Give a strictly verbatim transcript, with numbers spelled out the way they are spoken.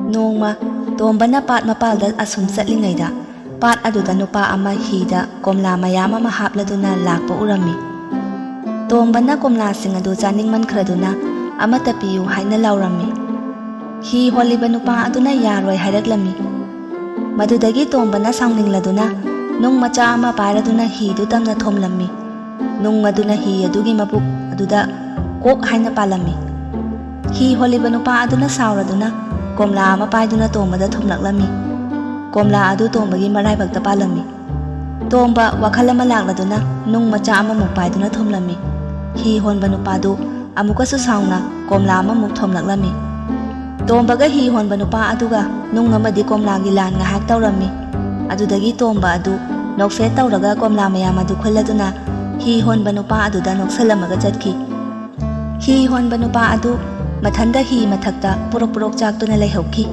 ꯅꯣꯡꯃ ꯇꯣꯝꯕꯅ ꯄꯥꯠ ꯃꯄꯥꯜꯗ ꯑꯁꯨꯝ ꯆꯠꯂꯤꯉꯩꯗ, ꯄꯥꯠ ꯑꯗꯨꯗ ꯅꯨꯄꯥ ꯑꯃ ꯍꯤꯗ ꯀꯣꯝꯂꯥ ꯃꯌꯥꯝ ꯑꯃ ꯍꯥꯞꯂꯗꯨꯅ ꯂꯥꯛꯄ ꯎꯔꯝꯃꯤ꯫ ꯇꯣꯝꯕꯅ ꯀꯣꯝꯂꯥꯁꯤꯡ ꯑꯗꯨ ꯆꯥꯅꯤꯡꯃꯟꯈ꯭ꯔꯗꯨꯅ, "ꯑꯃꯠꯇ ꯄꯤꯌꯨ" ꯍꯥꯏꯅ ꯂꯥꯎꯔꯝꯃꯤ꯫ ꯍꯤ ꯍꯣꯜꯂꯤꯕ ꯅꯨꯄꯥ ꯑꯗꯨꯅ ꯌꯥꯔꯣꯏ ꯍꯥꯏꯔꯛꯂꯝꯃꯤ꯫ ꯃꯗꯨꯗꯒꯤ ꯇꯣꯝꯕꯅ ꯁꯥꯎꯅꯤꯡꯂꯗꯨꯅ ꯅꯨꯡ ꯃꯆꯥ ꯑꯃ ꯄꯥꯏꯔꯗꯨꯅ ꯍꯤꯗꯨ ꯇꯝꯅ ꯊꯣꯝꯂꯝꯃꯤ꯫ ꯅꯨꯡ ꯑꯗꯨꯅ ꯍꯤ ꯑꯗꯨꯒꯤ ꯃꯕꯨꯛ ꯑꯗꯨꯗ ꯀꯣꯛ ꯍꯥꯏꯅ ꯄꯥꯜꯂꯝꯃꯤ꯫ ꯍꯤ ꯍꯣꯜꯂꯤꯕ ꯅꯨꯄꯥ ꯑꯗꯨꯅ ꯁꯥꯎꯔꯗꯨꯅ ꯀꯣꯝꯂꯥ ꯑꯃ ꯄꯥꯏꯗꯨꯅ ꯇꯣꯝꯕꯗ ꯊꯣꯝꯂꯛꯂꯝꯃꯤ꯫ ꯀꯣꯝꯂꯥ ꯑꯗꯨ ꯇꯣꯝꯕꯒꯤ ꯃꯔꯥꯏꯕꯛꯇ ꯄꯥꯜꯂꯝꯃꯤ꯫ ꯇꯣꯝꯕ ꯋꯥꯈꯜ ꯑꯃ ꯂꯥꯛꯂꯗꯨꯅ ꯅꯨꯡ ꯃꯆꯥ ꯑꯃꯃꯨꯛ ꯄꯥꯏꯗꯨꯅ ꯊꯣꯝꯂꯝꯃꯤ꯫ ꯍꯤ ꯍꯣꯟꯕ ꯅꯨꯄꯥꯗꯨ ꯑꯃꯨꯛꯀꯁꯨ ꯁꯥꯎꯅ ꯀꯣꯝꯂꯥ ꯑꯃꯃꯨꯛ ꯊꯣꯝꯂꯛꯂꯝꯃꯤ꯫ ꯇꯣꯝꯕꯒ ꯍꯤ ꯍꯣꯟꯕ ꯅꯨꯄꯥ ꯑꯗꯨꯒ ꯅꯨꯡ ꯑꯃꯗꯤ ꯀꯣꯝꯂꯥꯒꯤ ꯂꯥꯟ ꯉꯥꯏꯍꯥꯛ ꯇꯧꯔꯝꯃꯤ꯫ ꯑꯗꯨꯗꯒꯤ ꯇꯣꯝꯕ ꯑꯗꯨ ꯅꯣꯛꯐꯦꯠ ꯇꯧꯔꯒ ꯀꯣꯝꯂꯥ ꯃꯌꯥꯝ ꯑꯗꯨ ꯈꯨꯜꯂꯗꯨꯅ ꯍꯤ ꯍꯣꯟꯕ ꯅꯨꯄꯥ ꯑꯗꯨꯗ ꯅꯣꯛꯁꯜꯂꯝꯃꯒ ꯆꯠꯈꯤ꯫ ꯍꯤ ꯍꯣꯟꯕ ꯅꯨꯄꯥ ꯑꯗꯨ ꯃꯊꯟꯗ ꯍꯤ ꯃꯊꯛꯇ ꯄꯨꯔꯛ ꯄꯨꯔꯛ ꯆꯥꯛꯇꯨꯅ ꯂꯩꯍꯧꯈꯤ꯫